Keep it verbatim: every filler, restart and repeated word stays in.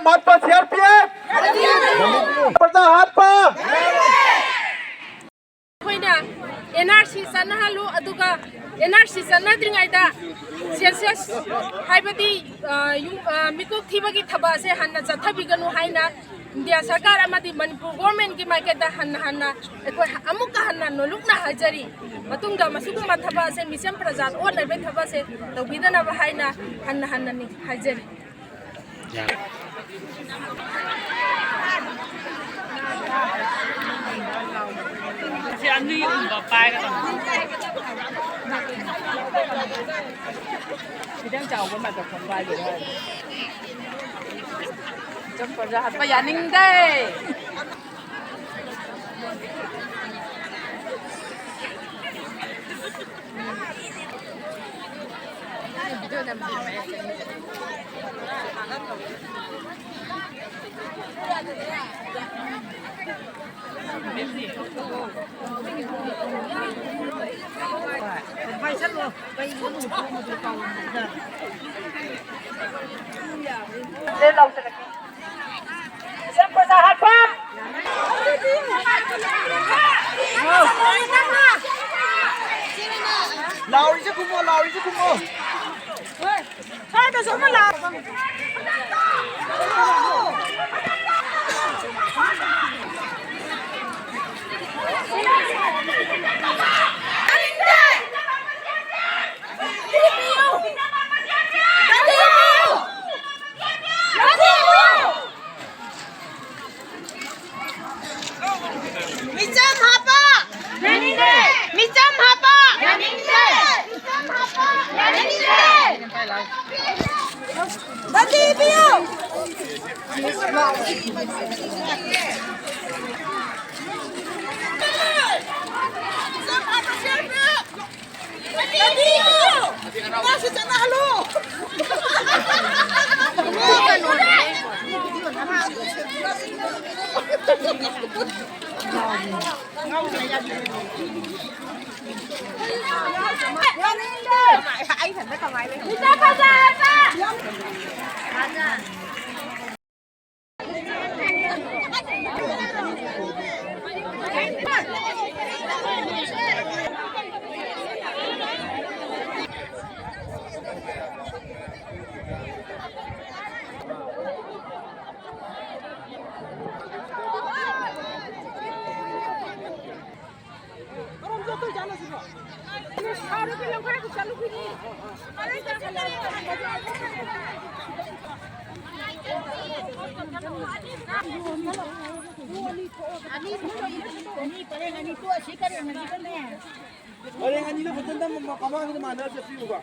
ꯍꯥꯠꯄ, C R P F ꯄ꯭ꯔꯖꯥ ꯍꯥꯠꯄ꯫ ꯑꯩꯈꯣꯏꯅ and R C ꯆꯠꯅꯍꯜꯂꯨ, ꯑꯗꯨꯒ ꯑꯦꯟ ꯑꯥꯔ ꯁꯤ ꯆꯠꯅꯗ꯭ꯔꯤꯉꯩꯗ ꯁꯦꯟꯁꯁ, ꯍꯥꯏꯕꯗꯤ, ꯑ, ꯌꯨꯝ, ꯑ, ꯃꯤꯀꯣꯛ ꯊꯤꯕꯒꯤ ꯊꯕꯛ ꯑꯁꯦ ꯍꯟꯅ ꯆꯠꯊꯕꯤꯒꯅꯨ ꯍꯥꯏꯅ ꯏꯟꯗꯤꯌꯥ ꯁꯔꯀꯥꯔ ꯑꯃꯗꯤ ꯃꯅꯤꯄꯨꯔ ꯒꯣꯔꯃꯦꯟꯒꯤ ꯃꯥꯏꯀꯩꯗ ꯍꯟꯅ ꯍꯟꯅ ꯑꯩꯈꯣꯏ ꯑꯃꯨꯛꯀ ꯍꯟꯅ ꯅꯣꯂꯨꯛꯅ ꯍꯥꯏꯖꯔꯤ꯫ ꯃꯇꯨꯡꯗ ꯃꯁꯤꯒꯨꯝꯕ ꯊꯕꯛ ꯑꯁꯦ ꯃꯤꯆꯝ ꯄ꯭ꯔꯖꯥ ꯑꯣꯠꯅꯕꯒꯤ ꯊꯕꯛ ꯑꯁꯦ ꯇꯧꯕꯤꯗꯅꯕ ꯍꯥꯏꯅ ꯍꯟꯅ ꯍꯟꯅ ꯍꯥꯏꯖꯔꯤ꯫ ꯁꯤ ꯑꯅꯤꯒꯨꯝꯕ ꯄꯥꯏꯒꯗꯕꯅꯤ꯫ ꯈꯤꯇꯪ ꯆꯥꯎꯕ ꯃꯥꯏꯀ꯭ꯔꯣꯐꯣꯟ ꯄꯥꯏꯒꯦ ꯍꯥꯏꯔꯗꯤ꯫ ꯆꯠꯄꯁꯨ ꯍꯥꯠꯄ ꯌꯥꯅꯤꯡꯗꯦ꯫ ꯂꯥꯎꯔꯤꯁꯦ ꯈꯨꯝꯃꯣ, ꯂꯥꯎꯔꯤꯁꯦ ꯈꯨꯝꯃꯣ꯫ ꯁ꯭ꯋꯥꯏꯗꯁꯨ ꯑꯃ ꯂꯥꯎ꯫ ꯃꯤꯆꯝ ꯍꯥꯠꯄ! ꯌꯥꯅꯤꯡꯗꯦ! ꯃꯤꯆꯝ ꯍꯥꯠꯄ! ꯌꯥꯅꯤꯡꯗꯦ! ꯃꯤꯆꯝ ꯍꯥꯠꯄ! ꯌꯥꯅꯤꯡꯗꯦ! ꯕꯟꯗꯤ ꯄꯤꯌꯨ! ꯄꯔꯦꯡ ꯑꯅꯤꯗꯣ ꯐꯖꯅ ꯃ-, ꯃꯃꯥꯡꯒꯤꯗ ꯃꯥꯟꯅꯔ ꯆꯠꯄꯤꯌꯨꯕ꯫